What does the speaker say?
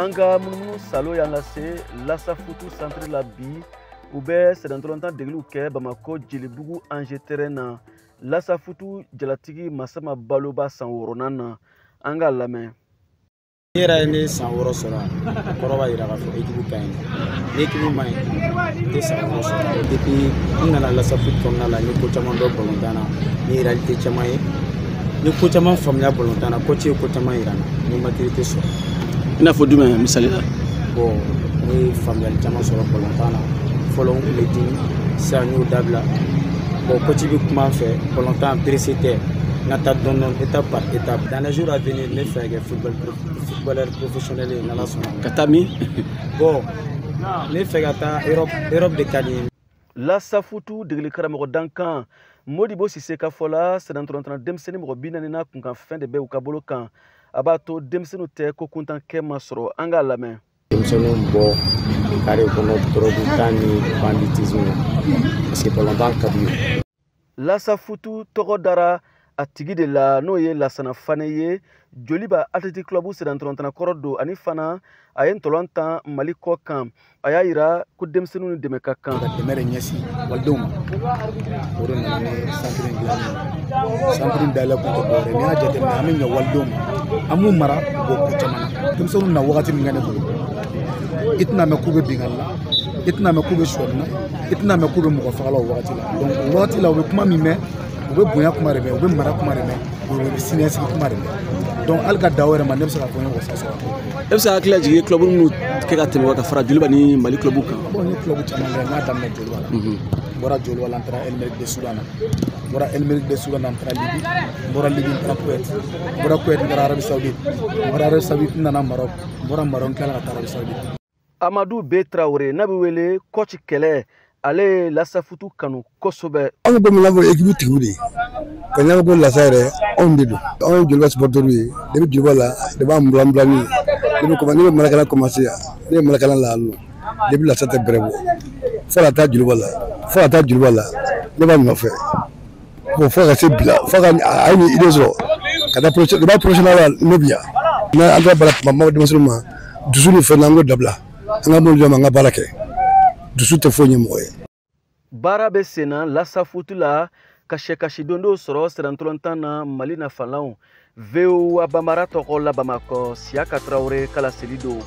An ka munumunu salo y'an lase Lasafutu centre la bi. U bɛ sɛnɛntɔlɔntan degeliw kɛ Bamakɔ Jelibugu Ange terrain na. Lasafutu jalatigi Masama Baloba san 6nan na, an k'a lamɛn. Ne yɛrɛ ye ne san 6 sɔrɔ, o kɔrɔ b'a jira k'a fɔ équipe ka ɲi. Ni équipe ma ɲi, n tɛ san 6 sɔrɔ. Depuis n nana Lasafutu kɔnɔna la, n ye ko caman dɔn balontan na, n ye réalité caman ye, n ye ko caman faamuya balontan na, coach ye ko caman yira n na, n ye maturité sɔrɔ. I n'a fɔ jumɛn misali la? Bon, n ye faamuyali caman sɔrɔ balontan na. Fɔlɔ n tun bɛ dimi, sisan n y'o dabila. Bon, coach bɛ kuma an fɛ, balontan pressé tɛ, n ka taa dɔɔni dɔɔni, étape par étape. Dans les jours à venir, ne fɛ kɛ footballeur professionnel ye, n'Ala sɔnna. Ka taa min? Bon, ne fɛ ka taa Europe, Europe de ka di n ye. Lasafutu degeli karamɔgɔ dankan Modibo Sise ka fɔ la, sɛnɛntɔlɔntana denmisɛnnin mɔgɔ 40 n'a kunkanfɛn de bɛ u ka bolo kan. A b'a to denmisɛnninw tɛ ko kuntan kɛ ma sɔrɔ. An k'a lamɛn. Denmisɛnninw bɔ carré kɔnɔ, drogue ta ni banditisme na, parce que balontan ka d'u ye. Lasafutu tɔgɔ dara a tigi de la, n'o ye Lasana Fane ye. Joliba Athletic Club sɛnɛntɔlɔntana kɔrɔ don, ani fana a ye ntɔlɔn tan Mali kɔ kan. A y'a yira ko denmisɛnninw ni dɛmɛ ka kan. Ka dɛmɛ de ɲɛsin walidenw ma, o de nana ni centre in dilanni ye. Centre in dayɛlɛ kun tɛ dɔwɛrɛ ye, n'i y'a jateminɛ, an bɛ ɲɛ walidenw ma, an b'u mara u bɔ ko caman na. Denmisɛnninw na wagati min kɛ ne bolo, i tɛna mɛn k'u bɛ binkanni la, i tɛna mɛn k'u bɛ sonyɛli na, i tɛna mɛn k'u bɛ mɔgɔ faga la o wagati la. Donc o wagati la, u bɛ kuma min mɛn, u bɛ bonya kuma de mɛn, u bɛ mara kuma de mɛn, u bɛ siniɲɛsigi kuma de mɛn. Donc hali ka dan o yɛrɛ ma, ne bɛ se k'a fɔ n ye wasa sɔrɔ. E bɛ se ka hakili lajigin club minnu kɛ ka tɛmɛ ka fara Joliba ni Mali club kan? Bon, n ye club caman kɛ. N y'a daminɛ Joliba la. N bɔra Joliba la, n taara El Merreikh de Soudan na. N bɔra El Merreikh de Soudan na, n taara Libi. N bɔra Libi, n taara Kuwait. N bɔra Kuwait, n taara Arabie Saoudite. N bɔra Arabie Saoudite, n nana Maroc. N bɔra Maroc, n tilala ka taa Arabie Saoudite. Amadu B Traoré n'a bɛ wele coach Kɛlɛ, ale ye Lasafutu kanu kosɛbɛ. Anw ko min ko équipe tigiw de ye, ka ɲa ko Lasa yɛrɛ, anw de don. Anw ye Joliba supporters ye depuis Joliba la, depuis an bulan bulani, depuis comment ne bɛ Marakana commencé yan, ne bɛ Marakana la yan nɔ, depuis Lasa tɛ bɛrɛ bɔ fo ka taa Joliba la, fo ka taa Joliba la, ne b'a nɔfɛ. Bon, fo ka se bila, fo ka a ye nin idée sɔrɔ ka taa professionnel, depuis professionnel la, ne bi yan. N'an taara baara kuma denmisɛnninw ma, dusu ni fɛn na, an k'o dabila, an ka bolo ma, an ka baara kɛ. Dusu tɛ foyi ɲɛ mɔgɔ ye. Baara bɛ sen na Lasafutu la ka sɛkasi don dɔw sɔrɔ sɛnɛntɔlɔntan na Mali nafalanw. VOA Bambara tɔgɔ la Bamakɔ, Siyaka Tarawele kala seli don.